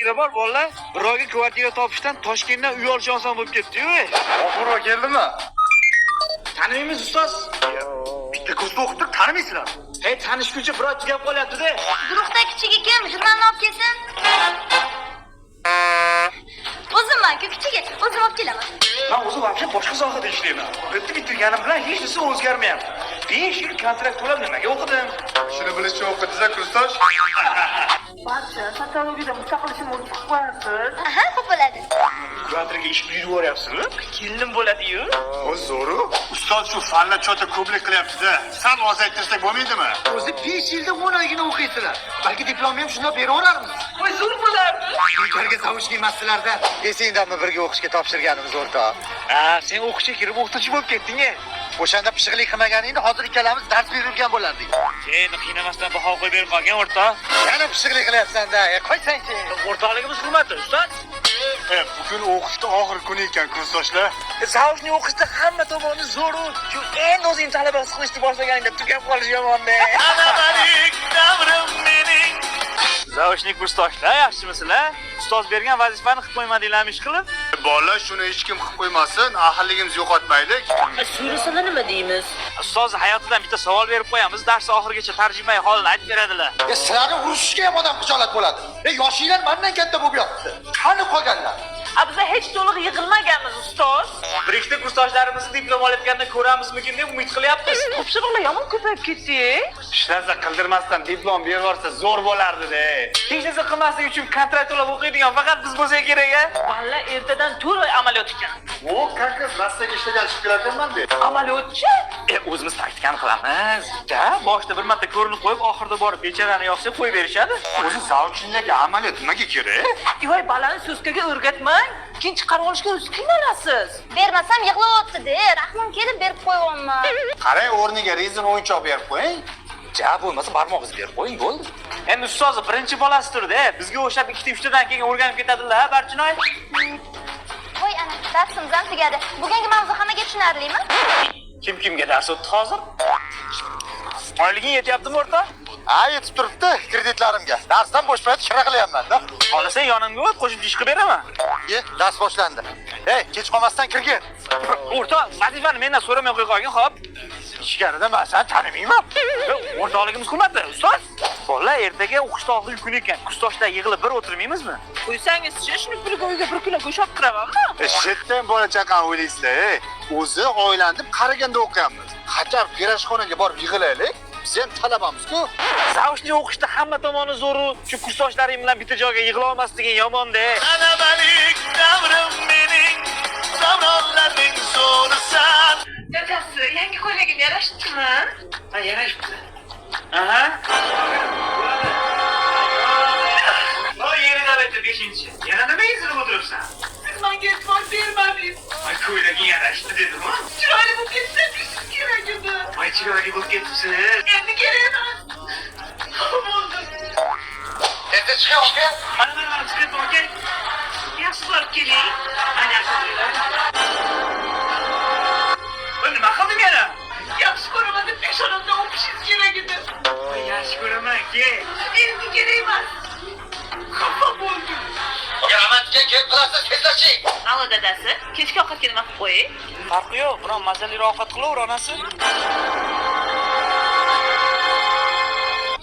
Kvartira bor bolalar. Birovga kvartira topishdan Toshkentdan uy olish oson bo'lib ketdi-yu. Oxirroq keldimi? Tanimaymiz ustoz. Bitta kursda o'qib turib tanimaysizlar. Hey, tanishguncha birov tugab qolyapti-da. Guruhda kichigi kim? Jurnalni olib kelsin. O'zimman-ku kichigi. O'zim olib kelaman. Men o'zi вообще boshqa sohada ishlayman. Bitta bitirganim bilan hech narsa o'zgarmayapti. 5 yil kontrakt to'lab nimaga o'qidim? Shuni bilish uchun o'qidingiz kursdosh? Barcha sotsiologiyada mustaqil ishimni o'zi qilib qo'yasiz. Aha, xo'p bo'ladi. Kuratorga ish buyurib yuboryapsizmi? Kelinim bo'ladi-yu. O'zi zo'ru. Ustoz shu fanlar чё-то ko'plik qilyapti-da. Sal ozaytirsak bo'lmaydimi? O'zi 5 yilda 10 oygina o'qiysizlar. Balki diplomni ham shunda beraverarmiz. Voy zo'r bo'lardi. Bekorga zavuchniy emassizlarda. Esingdami birga o'qishga topshirganimiz o'rtoq? Ha, sen o'qishga kirib o'qituvchi bo'lib ketding-a. O'shanda pishiqlik qilmaganingda hozir ikkalamiz dars berib bo'lardik. Seni qiynamasdan baho qo'yib berib qolgan o'rtoq. Yana pishiqlik qilyapsan-da. E, qo'ysangchi. O'rtoqligimiz hurmati, ustoz. Bugun o'qishda oxirgi kuni ekan kursdoshlar. Zavuchniy o'qishda hamma tomoni zo'ru. Shu endi o'zing talaba his qilishni boshlaganingda tugab qolish yomonda. Talabalik davrim mening. Zavuchniy kursdoshlar, yaxshimisizlar? Ustoz bergan vazifani qilib qo'ymadinglarmi ish qilib? Bolalar shuni hech kim qilib qo'ymasin, ahilligimizni yo'qotmaylik. So'rasalar nima deymiz? Ustoz hayotidan bitta savol berib qo'yamiz, dars oxirigacha tarjimai holini aytib beradilar. E, sizlarni urushishga ham odam xijolat bo'ladi. E, yoshinglar mandan katta bo'lib yotibdi. Qani qolganlar? A biza hech to'liq yig'ilmaganmiz ustoz. Bir ikkita kursdoshlarimizni diplom olayotganini ko'ramizmikin deb umid qilyapmiz. Topshiriqlar yomon ko'payib ketdi. Hech narsa qildirmasdan diplom berib yuborsa zo'r bo'lardi-da. Hech narsa qilmaslik uchun kontrakt to'lab o'qiydigan faqat biz bo'lsak kerak a? Valla ertadan 4 oy amaliyot ekan. O, как раз Rossiyaga ishlagan chiqib kelarkanman-da. Amaliyotchi? E, o'zimiz taktikani qilamiz. Da, boshida bir marta ko'rinib qo'yib, oxirida borib becharani yoqsa qo'yib berishadi. O'zi zavuchnilarga amaliyot nimaga kerak? Voy balani so'zkaga o'rgatmang. Keyin chiqarib olishga o'zi qiynalasiz. Bermasam yig'layapti-da. Rahmim kelib berib qo'yyapman. Qarang, o'rniga rezin o'yinchoq berib qo'ying. Ja, bo'lmasa barmog'ingizni berib qo'ying, bo'ldi. Endi ustozi birinchi bolasi turdi, bizga o'xshab ikkita uchtadan keyin o'rganib ketadilar, Barchinoy. Voy ana, darsimiz ham tugadi. Bugungi mavzu hammaga tushunarlimi? Kim kimga dars o'tdi hozir? Oyliging yetyaptimi o'rtoq? Ha, yetib turibdi kreditlarimga. Darsdan bo'sh payt kira qilyapman-da. Xohlasang yonimga o't, qo'shimcha ish qilib beraman. E, dars boshlandi. Ey, kech qolmasdan kirgin. O'rtoq, vazifani mendan so'ramay qo'ya qolgin, xo'p? Ichkarida men seni tanimayman. O'rtoqligimiz hurmati, ustoz. Bolalar ertaga o'qishda oxirgi kun ekan. Kursdoshlar yig'ilib bir o'tirmaymizmi? Qo'ysangizchi, shuni puliga uyga bir kilo go'sht olib kiramanmi? Shetdan bola chaqani o'ylaysizlar, ey. O'zi oilani deb qaraganda o'qiyapmiz. Xatar garajxonaga borib yig'ilaylik. Biz ham talabamiz-ku. Zavuchniy o'qishda hamma tomoni zo'ru. Shu kursdoshlaring bilan bitta joyga yig'ila olmasliging yomonda. Talabalik davrim mening, davronlarning zo'risan. Dadasi, yangi ko'ylagim yarashdimi? Ha, yarashibdi. Aha. Voy, yeridan aytdi 5-chi. Yana nima ezilib o'tiribsan? Siz menga e'tibor bermadingiz. Ay, ko'ylaging yarashdi dedim-a. Chiroyli bo'lib ketsa deyishingiz kerak edi. Voy, chiroyli bo'lib ketibsiz. Endi kerak emas. Xafa bo'ldim. Endi chiqing, aka. Mana mana mana chiqib aka. Yaxshi borib keling. Mana yaxshi turinglar. Voy, nima qildim yana? Yaxshi ko'raman deb peshonamdan o'pishingiz kerak edi. Voy, yaxshi ko'raman, aka. Endi kerak emas. Xafa bo'ldim. Grammatikaga kelib qilasiz, tezlashing. Alo dadasi, kechki ovqatga nima qilib qo'yay? Farqi yo'q, biron mazali ovqat qilaver onasi.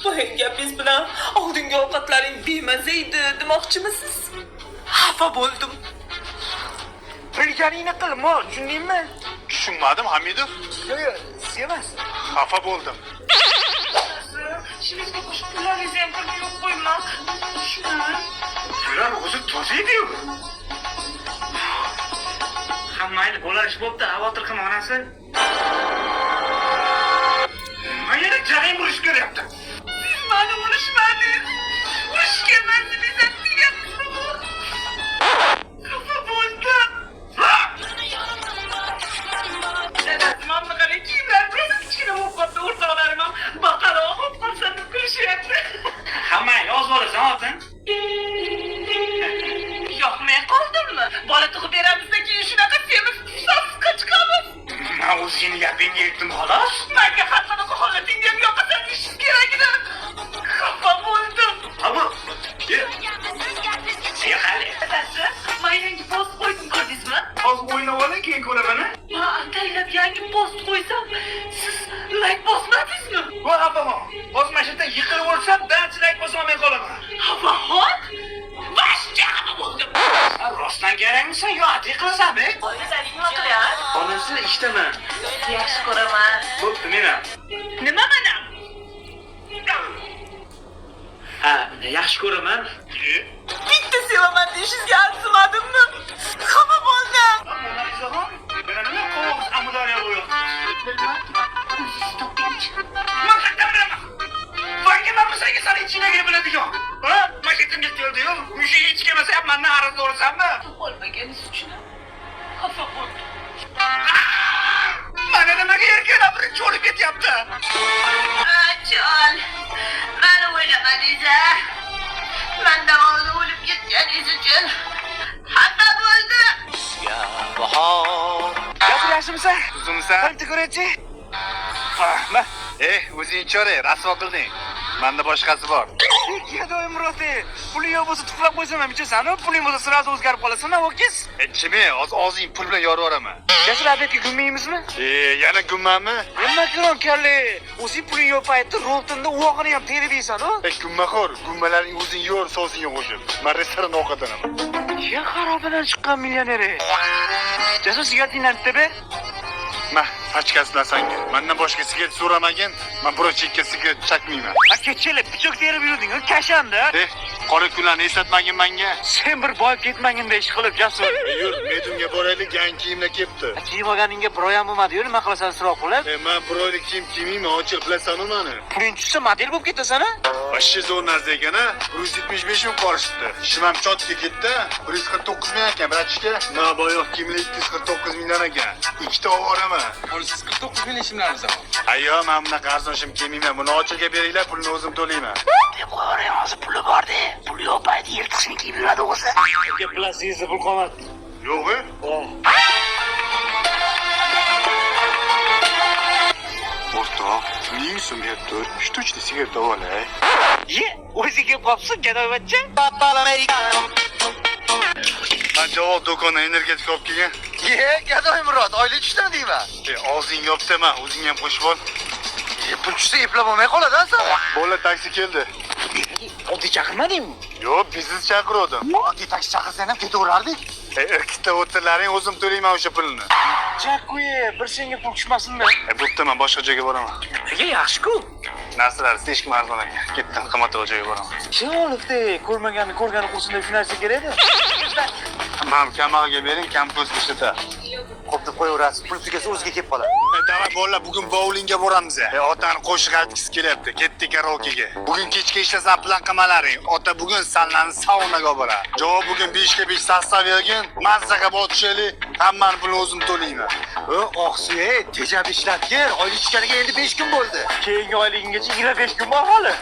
Bu gapingiz bilan oldingi ovqatlaring bemaza edi demoqchimisiz? Xafa bo'ldim. Bilganingni qil, mol, tushundingmi? Tushunmadim, Hamidov. Yo'q, yo'q, siz emas. Xafa bo'ldim. Ishimizga qo'shib pullaringizni ham kirib yo'q qo'yma. Shuni. Bular o'zi toza edi-yu. Ha, mayli, bo'lar ish bo'pti, xavotir qilma onasi. Nima yana jag'ing urish keryapti? Siz mani urishmadingiz. Urushganman desam degansizmi? Xafa bo'ldim. Dadasi, mana bunaqa kiyimlar rosa kichkina bo'lib qoldi. O'rtoqlarim ham baqaloq bo'lib qolsa deb kulishyapti. Ha, mayli, oz bo'lasan, otin. Yoqmay qoldimmi? Bola tug'ib beramizda keyin shunaqa semiz sasqa chiqamiz. Men o'zingni gapingga yetdim xolos. Menga har qanaqa holatingni ham yoqasan deyishingiz kerak edi. Xafa bo'ldim. Ha bu. E, Qilasanmisan yo atiq qilasanmi? Nima qilyapsiz? Onasi ishdaman. Yaxshi ko'raman. Bo'pti, men ham. Nima manam? Ha, yaxshi ko'raman. Bitta sevaman deyishingizga arzimadimmi? Xafa bo'ldim. Mana nima qog'oz Amudaryo bo'yi. O'zingiz topingchi. Man qayerdan bilaman? Vanga man senga sani ichingdagini biladigan. Ha? Mashetimga keldi-yu, mushuk hech kelmasa ham mandan araz so'rasanmi? Topolmaganingiz uchun xafa bo'ldim. Mana nimaga erkaklar birinchi o'lib ketyapti? Chol, mani o'ylamadingiz a? Mandan oldin o'lib ketganingiz uchun xafa bo'ldim. Gapir yaxshimisan? Uzumsan? Bitta ko'raychi. Ma, O'zing ichore, rasvo qilding. Menda boshqasi bor. Gadoy Murod, puling yo'q bo'lsa tuflab qo'ysam ham ichasan, puling bo'lsa sразу o'zgarib qolasan, ho'kiz. Chimi, hozir og'zing pul bilan yorib yuboraman. Jasur обед ga gummaymizmi? Yana gummami? Nima qilaman kalle? O'zing puling yo'q paytda Roltonda uvog'ini ham terib yeysan, u? Gummaxo'r, gummalaring o'zing yor, sousingga qo'shib. Men restoranda ovqatlanaman. Ya xarobadan chiqqan millioner. Jasur sigaretingni bitta ber. Ma, pachkasi bilan sanga. Mendan boshqa sigaret so'ramagin. Men birov chekka sigaret chakmayman. Ha kechalik pichoq terib yurding, u kashanda. Qora kunlarni eslatmagin menga. Sen bir boyib ketmaginda ish qilib, Jasur. Yur, medumga boraylik, yangi kiyimlar kelibdi. Kiyim olganingga bir oy ham bo'lmadi-yu, nima qilasan isrof qilib? Men bir oylik kiyim kiymayman, ochiq bilasan-u mani. Puling tushsa model bo'lib ketasan, a? Вообще zo'r narsa ekan, a? 175 ming qolishibdi. Shimam chotga ketdi. 149 ming ekan, bratishka. Ma boyoq kiyimlar 249 mingdan ekan. Ikkita olib boraman. Siz 49 ming shimlarimiz bor. Ayyo, men bunaqa arzon shim kiymayman. Buni ochiqga beringlar, pulini o'zim to'layman. Deb qo'yavering, hozir puli bor-da. Puli yo'q payti yirtiqchini kiyib yuradi o'zi. Aka, plastikda pul qolmadi. Yo'q-e? O'rtoq, 1000 so'm berib tur, штучный sigaret olay. Ye, o'zi kelib qolibsin, gadoyvachcha. Man javob do'kondan energetik olib kelgan. Ye, gadoy Murod, oylik tushdimi deyman? Og'zing yopsama, o'zing ham qo'shib ol. Pul tushsa eplab olmay qoladi a Bola taksi keldi. Oddiy chaqirmadingmi? Yo'q, biznes chaqiruvdim. Oddiy taksi chaqirsang ham ketaverardik. Ikkita o'tirlaring, o'zim to'layman o'sha pulini. Chaqquyi, bir senga pul tushmasinmi? Bo'pti, men boshqa joyga boraman. Nega yaxshi-ku? Narsalar слишком arzon ekan. Ketdim, qimmatroq joyga boraman. Kim olibdi? Ko'rmaganni ko'rgani qursin deb shu narsa kerak edi. Mam kamog'iga bering, kam ko'z ishlatar. Xo'p deb qo'yaverasiz, pul tugasa o'ziga kelib qoladi. Davay bolalar, bugun boulingga boramiz. Otani qo'shiq aytgisi kelyapti. Ketdik karaokega. Bugun kechga ishlasam plan qilmalaring. Ota bugun sanlarni saunaga olib boradi. Javob bugun 5 ga 5 sostav yig'in, mazza qilib otishaylik. Hammani pulini o'zim to'layman. Oqsuy, tejab ishlatgin. Oylik tushganiga endi 5 kun bo'ldi. Keyingi oyligingacha 25 kun bor hali.